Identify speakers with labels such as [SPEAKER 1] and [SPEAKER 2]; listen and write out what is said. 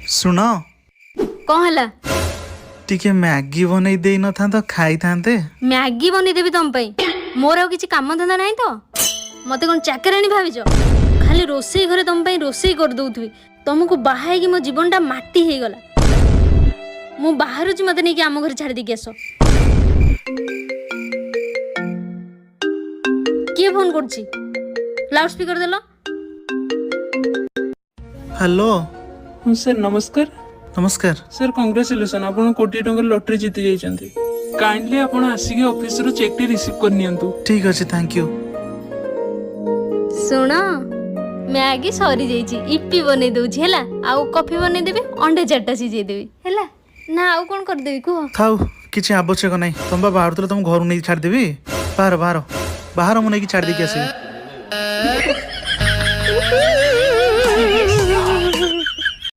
[SPEAKER 1] ଶୁଣ।
[SPEAKER 2] କ'ଣ ହେଲା?
[SPEAKER 1] ଟିକେ ମ୍ୟାଗି ବନେଇ ଦେଇ ନଥାନ୍ତ, ଖାଇଥାନ୍ତେ।
[SPEAKER 2] ମ୍ୟାଗି ବନେଇଦେବି ତମ ପାଇଁ? ମୋର ଆଉ କିଛି କାମ ଧନ୍ଦା ନାହିଁ ତ? ମତେ କ'ଣ ଚାକରାଣୀ ଭାବିଛ? ଖାଲି ରୋଷେଇ ଘରେ ତମ ପାଇଁ ରୋଷେଇ କରିଦଉଥିବି? ତମକୁ ବାହା ହେଇକି ମୋ ଜୀବନଟା ମାଟି ହେଇଗଲା। ମୁଁ ବାହାରୁଛି, ମତେ ନେଇକି ଆମ ଘରେ ଛାଡ଼ି ଦେଇକି ଆସ। କିଏ ଫୋନ କରୁଛି? ଲାଉଡ ସ୍ପିକର ଦେଲ।
[SPEAKER 1] ହ୍ୟାଲୋ।
[SPEAKER 3] ହଁ ସାର୍, ନମସ୍କାର।
[SPEAKER 1] ନମସ୍କାର।
[SPEAKER 3] ସାର୍, କଂଗ୍ରାଚୁଲେସନ୍, ଆପଣ କୋଟିଏ ଟଙ୍କାର ଲଟେରୀ ଜିତି ଯାଇଛନ୍ତି। କାଇଣ୍ଡଲି ଆପଣ ଆସିକି ଅଫିସରୁ ଚେକ୍ଟି ରିସିଭ୍ କରିନିଅନ୍ତୁ।
[SPEAKER 1] ଠିକ୍ ଅଛି, thank you.
[SPEAKER 2] ଶୁଣ, ମ୍ୟାଗି ସରିଯାଇଛି, ଇପି ବନେଇ ଦଉଛି ହେଲା। ଆଉ କଫି ବନେଇଦେବି, ଅଣ୍ଡା ଚାରିଟା ସିଝେଇଦେବି, ହେଲା ନା? ଆଉ କ'ଣ କରିଦେବି କୁହ?
[SPEAKER 1] ଥାଉ, କିଛି ଆବଶ୍ୟକ ନାହିଁ। ତମେ ବା ବାହାରୁଥିଲ, ତମ ଘରୁ ନେଇକି ଛାଡ଼ିଦେବି। ବାହାର, ବାହାର, ବାହାର, ମୁଁ ନେଇକି ଛାଡ଼ି ଦେଇକି ଆସିବି।